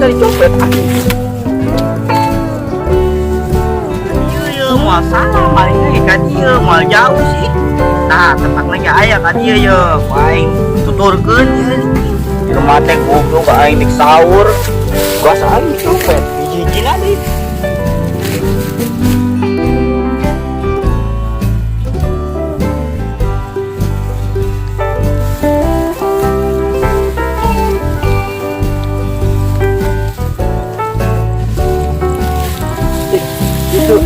Dicopet anjing. Iya, moal salah maling ge ka dieu, moal jauh sih. Nah, tempat lagi aya ka dieu ye. Ku aing tuturkeun ieu. Jelema teh goblok, aing dik sahur. Gas aing dicopet. Hiji-hijina deui. Itu.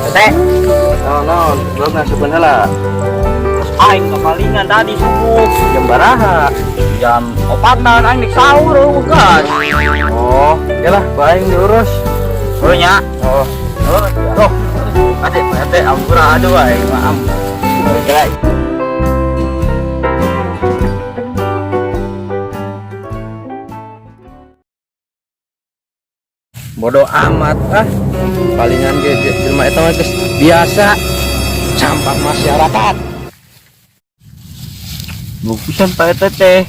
Teh, Naon naon, belum ngasupkeun heula. Aing kemalingan tadi subuh. Jam baraha? Jam 4-an aing dik sahur euweuh gas. Oh, oke lah, ku aing diurus. Oh nya. Oh, Oh, tuh. Ade, ade ampura aduh aing mah am. Gerai. Bodoh amat ah. Palingan ge jelema eta mah geus biasa sampah masyarakat. Pisan Pak RT teh.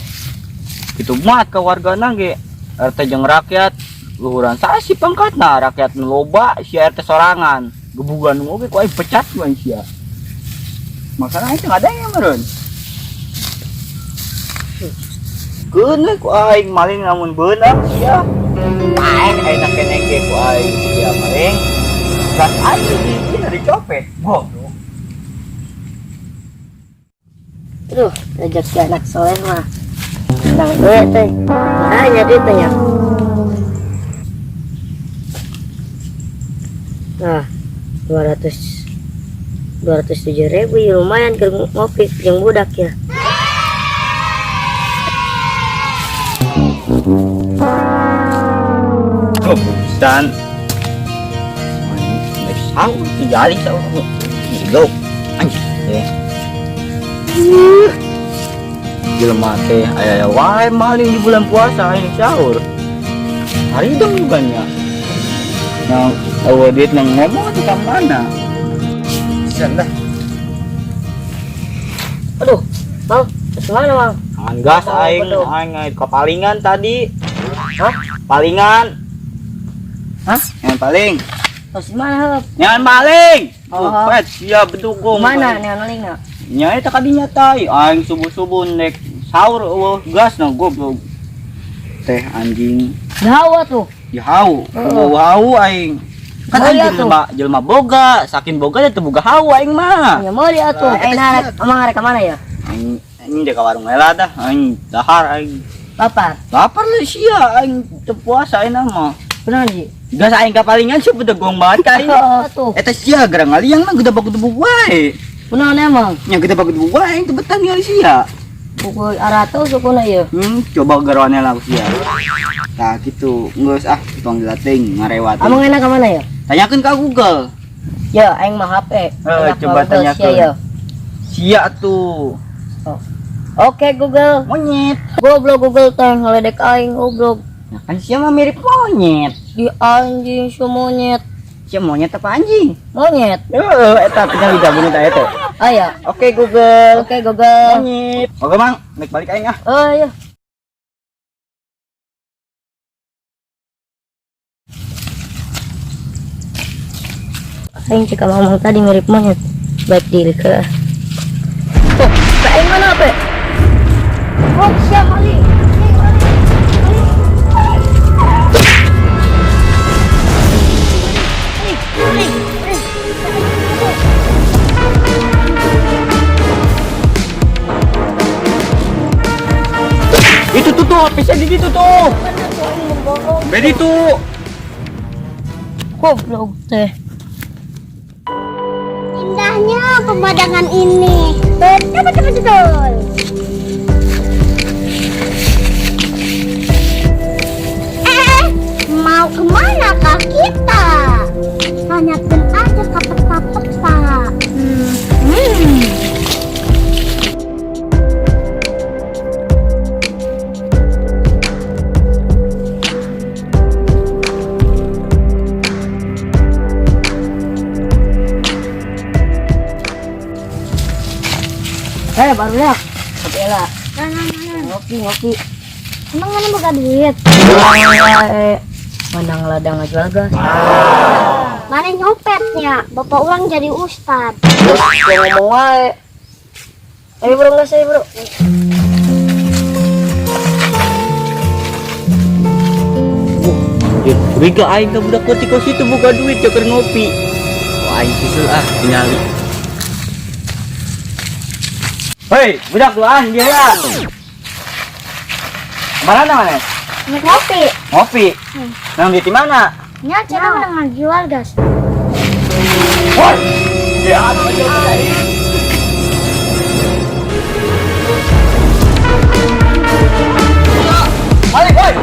Kitu mah ke wargana ge. RT jeung rakyat luhuran saya si pangkatna, rakyat nu loba, si RT sorangan. Gebugan oge ku aing pecat ku aing sia. Makana aing teh ngadenge meureun. Keun we ku aing maling lamun beunang sia. Paeh aing keneh ge ku aing sia maling. Gas aing hiji dicopet. Goblok. Aduh, rezeki anak soleh mah. Nang duit teh. Hanya duit teh ya. Nah, 200 207 ribu ya, lumayan ke ngopi jeung budak ya. Goblok. Nek sahur teu jadi sahur. Goblok. Anjing. Eh. Jelema teh aya wae maling di bulan puasa aing sahur. Hari dong bukannya. Yang euweuh duit nang ngomong atuh ka mana? Sian dah. Aduh, Bang, terus mana, Bang? Tangan gas Oh, aing, betul. Aing aing kepalingan tadi. Hah? Palingan. Hah? Yang paling. Terus mana, Hep? Jangan maling. Oh. Pet, sia bedugong. Mana nih maling na? Nya eta kadinya tai, aing subuh-subuh nek sahur euweuh gas na goblok. Teh anjing. Hawa tuh. Ya hau, Oh. oh. Hau aing. Kan Oh, aing iya tuh. jelema jelema boga, saking boga teh boga hau aing mah. Ya mau dia tuh. Eh, nah, emang arek ke mana ya? Aing aing di ka warung heula dah, aing dahar aing. Lapar. Lapar lah sia aing teu puasa aing mah. Benar, Ji? Gas aing kapalingan sia bedegong banget ka aing. Oh, tuh. Eta sia gara ngaliang mah gedebak-gedebuk wae. Benar emang. Nya gedebak-gedebuk wae aing teu betah ningali sia. Pukul arato sukuna ya. Coba garoane lah sia. Nah gitu, geus ah, tong dilatih ngarewat. Emang enak ke mana ya? Tanyakeun ka Google. Ya, aing mah HP. Eh, Enak coba Google, sia, tanyakeun. ya. Sia tuh. Oke, Google. Monyet. Goblok Google teh ngeledek aing goblok. Nah, kan sia mah mirip monyet. Di anjing si monyet. Sia monyet apa anjing? Monyet. Heeh, eta tinggal digabungin teh eta. Ah ya. Oke Google. Oke Google. Monyet. Oke Mang, naik balik aing ah. Oh iya. Aing cek ngomong tadi mirip monyet. Baik diri ke. Oh, aing mana pe? Oh, siap Ali. Ali, Ali, Ali. Itu tuh tuh, HP-nya di situ tuh. Bedi tuh. Goblok teh. Indahnya pemandangan ini. Betul betul betul. Eh, mau kemana kah kita? Tanyakan aja ke peta-peta. Eh, baru ya. Oke lah. Ngopi, ngopi. Emang maneh boga duit? Menang ladang ngajual gas. Maneh nyopetnya? Bapak urang jadi ustad. Yang ngomong wae. Ayo bro, nggak saya bro. Anjir, curiga aing ka budak leutik kos itu boga duit keur ngopi. Wah, aing susul ah tingali. Hei, budak duaan dia ya. Mana mana? Nek ngopi. Ngopi. Nang di mana? Nya cenah menang ngajual gas. Woi. Ya, aduh, aduh, aduh. Balik, woi.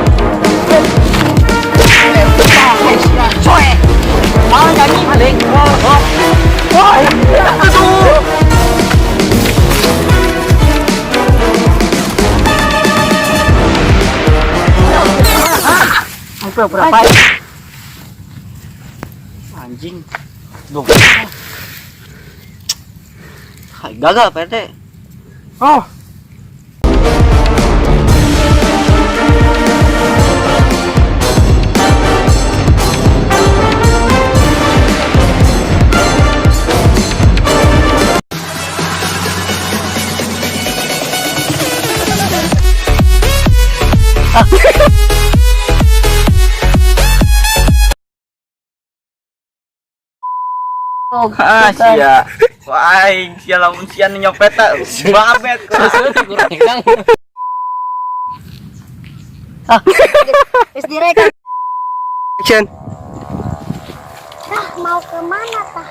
Soe. Malah nyanyi maling. Oh. Woi. Aduh. Apa berapa? Anjing. Duh. Hai, gagal Pak RT. Oh. Ah, sia. Wah, aing sia lamun sia nu nyopet tak babet. Kurang hilang. Wis direkam. Action. Tah mau kemana tah?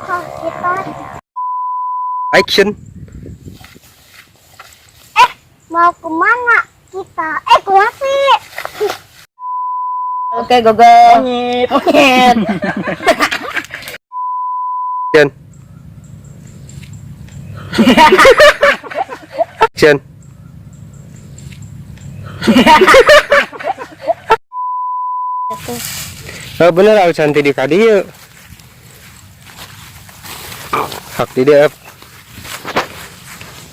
Tah kita Action. Mau kemana kita? Kumaha sih? Oke, go go. Monyet. Monyet. Action. Action. Oh, bener aku cantik di kadieu. Hak di dia.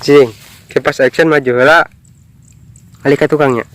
Cing, kipas action maju heula. Alih ka tukangnya.